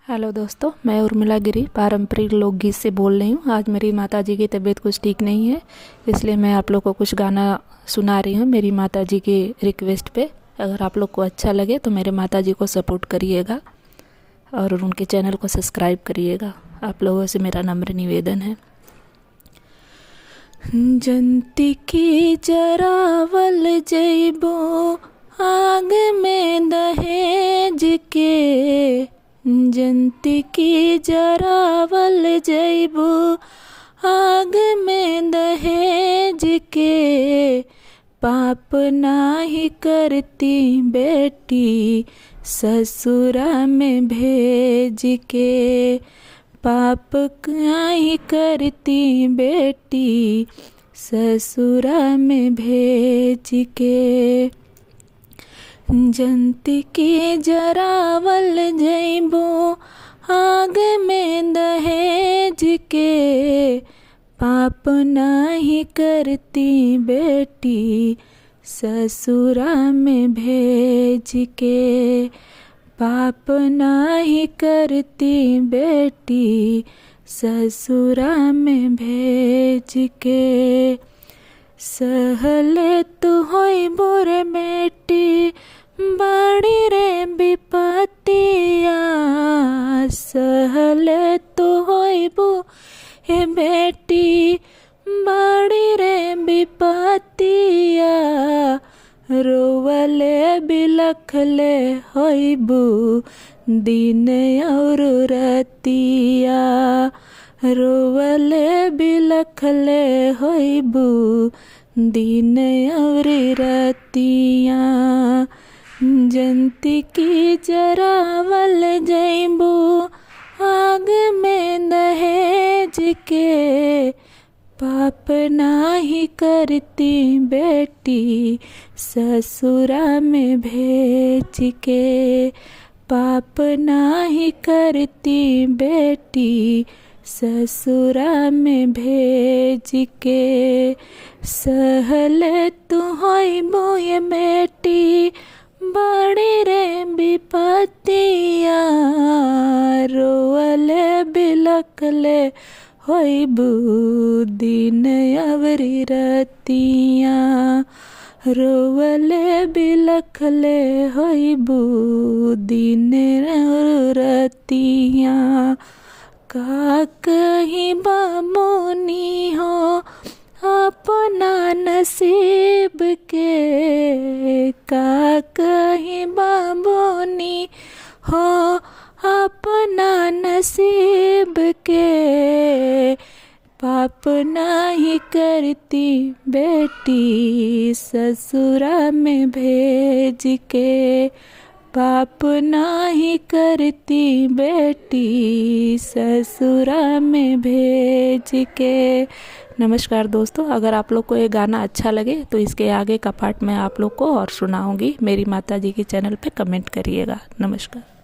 Hello दोस्तों, मैं उर्मिला गिरी पारंपरिक लोकगीत से बोल रही हूँ। आज मेरी माता जी की तबीयत कुछ ठीक नहीं है, इसलिए मैं आप लोग को कुछ गाना सुना रही हूँ मेरी माता जी की रिक्वेस्ट पे। अगर आप लोग को अच्छा लगे तो मेरे माता जी को सपोर्ट करिएगा और उनके चैनल को सब्सक्राइब करिएगा। आप लोगों से मेरा नम्र निवेदन है। जंती की जरावल जइबो आग में दहेज के, जंती की जरावल जइबो आग में दहेज के, पाप नाही करती बेटी ससुरा में भेज के, पाप नाही करती बेटी ससुरा में भेज के। जंती की जरावल जइबो आग में दहेज के, पाप नाही करती बेटी ससुरा में भेज के, पाप नाही करती बेटी ससुरा में भेज के। सहले तू होई बोरे बेटी बड़ी रे विपतिया, सहले तू होई बो हे बेटी बड़ी रे विपतिया, रोवले बिलखले होइबू दिन और रतिया, रोवले बिलखले होइबू दिन और रतिया। जंती की जरावल जइबू आग में दहेज के, पाप नाही करती बेटी ससुरा में भेज के, पाप नाही करती बेटी ससुरा में भेज के। सहले तू होइबो ये बेटी बड़ी रे विपतिया, रोवले बिलखले होइबू दिन अवरी रतिया, रोवले बिलखले होइबू दिन रतिया। का कहीं बामोनी हो अपना नसीब के, का कहीं बामोनी हो अपना नसीब के, पाप नाही करती बेटी ससुरा में भेज के, पाप नाही करती बेटी ससुरा में भेज के। नमस्कार दोस्तों, अगर आप लोग को ये गाना अच्छा लगे तो इसके आगे का पार्ट मैं आप लोग को और सुनाऊंगी। मेरी माता जी के चैनल पे कमेंट करिएगा। नमस्कार।